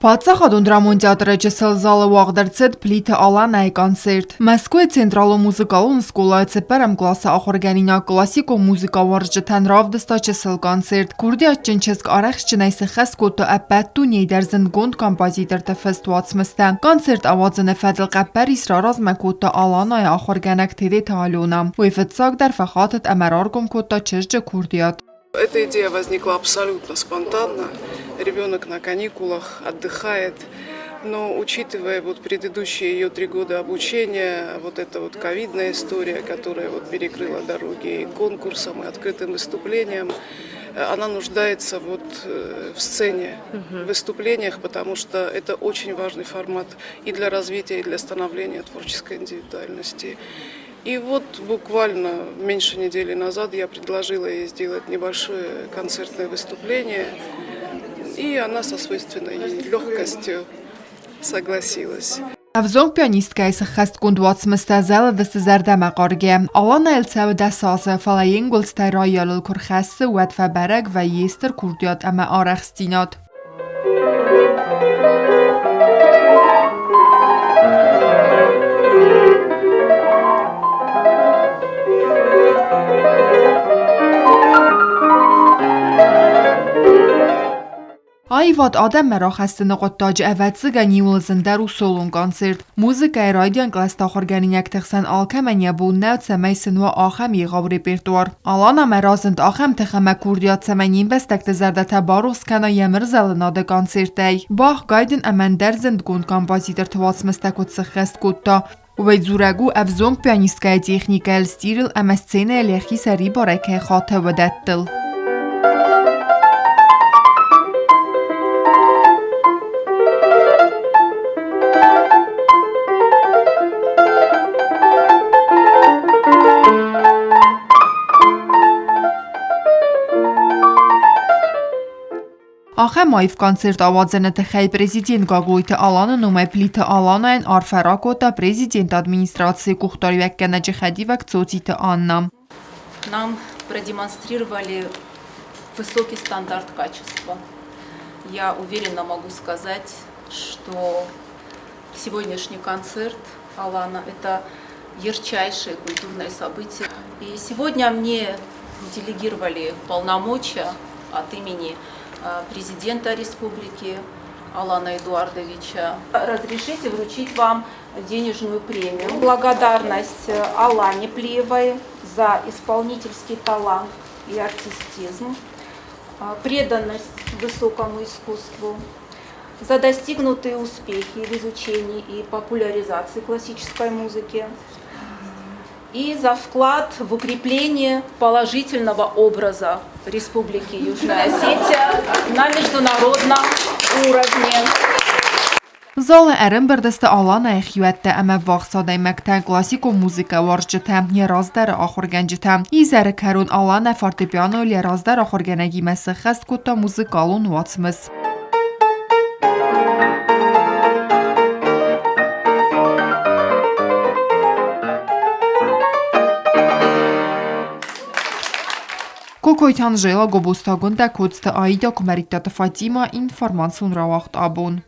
Паддзахадон драмон театры чысыл залы уагъд ӕрцыд Плиты Аланӕйы концерт. Мӕскуыйы Централон музыкалон скъолайы цыппӕрӕм къласы ахуыргӕнинаг классикон музыкӕ уарзджытӕн равдыста чысыл концерт. Курдиатджын чызг арӕхстджынӕй сыххӕст кодта ӕппӕт дунейы дӕр зындгонд композиторты фыст уацмыстӕ. Концерт ауадзыны фӕдыл хъӕппӕрис раразмӕ кодта Аланӕйы ахуыргӕнӕг Тедеты Алена. Уый фыццагдӕр фӕхатыд ӕмӕ раргом кодта чызджы курдиат. Эта идея возникла абсолютно спонтанно. Ребенок на каникулах отдыхает. Но учитывая вот предыдущие ее 3 года обучения, вот эта вот ковидная история, которая вот перекрыла дороги и конкурсам, и открытым выступлениям, она нуждается вот в сцене, в выступлениях, потому что это очень важный формат и для развития, и для становления творческой индивидуальности. И вот буквально меньше недели назад я предложила ей сделать небольшое концертное выступление, и она со свойственной ей легкостью согласилась. Ӕвзонг пианисткӕйы сыххӕстгонд уацмыстӕ зӕлыдысты зӕрдӕмӕхъаргӕ. Аланӕйыл цӕуы 10 азы, фӕлӕ йе нгуылдзтӕй роялыл куы рхӕссы, уӕд фӕбӕрӕг вӕййы стыр курдиат ӕмӕ арӕхстдзинад. Аивад адӕммӕ рахӕссыны хъуыддаджы ӕвӕццӕгӕн иуыл зындӕр у солон концерт. Музыкӕйы райдиан кълӕсты ахуыргӕнинӕгты хсӕн алкӕмӕн йӕ бон нӕу, цӕмӕй сын уа ахӕм егъау репертуар. Аланамӕ разынд ахӕм тых ӕмӕ курдиат, цӕмӕй не мбӕстӕгты зӕрдӕтӕ барухс кӕна йӕ мырзӕлынады концертӕй. Бах, Гайден ӕмӕ ӕндӕр зындгонд композиторты уацмыстӕ куыд сыххӕст кодта, уый дзурӕг у ӕвзонг пианисткӕйы техникӕйыл, стилыл ӕмӕ сценӕйыл йӕхи сӕрибарӕй кӕй хаты, уыдӕттыл. Ахӕм аив концерт ауадзыны тыххӕй президент Гаглойты Аланы номӕй Плиты Аланайӕн арфӕ ракодта президенты администрацийы къухдариуӕггӕнӕджы хӕдивӕг Цоциты Анна. Нам продемонстрировали высокий стандарт качества. Я уверенно могу сказать, что сегодняшний концерт Алана – это ярчайшее культурное событие. И сегодня мне делегировали полномочия от имени президента республики Алана Эдуардовича. Разрешите вручить вам денежную премию. Благодарность Алане Плиевой за исполнительский талант и артистизм, преданность высокому искусству, за достигнутые успехи в изучении и популяризации классической музыки и за вклад в укрепление положительного образа Республики Южная Осетия на международном уровне. Залы ӕрӕмбырд сты Аланӕйы хиуӕттӕ ӕмӕ ӕввахс адӕймӕгтӕ, классикон музыкӕ уарзджытӕ, йӕ раздӕры ахуыргӕнджытӕ. Изӕры кӕрон Аланӕ фортепианойыл йӕ раздӕр ахуыргӕнӕгимӕ сыххӕст кодта музыкалон уацмыс. Кокойты Анжела, Гобозты Агуындӕ, Коцты Аидӕ, Куымӕридтаты Фатимӕ, информацион рауагъд абон.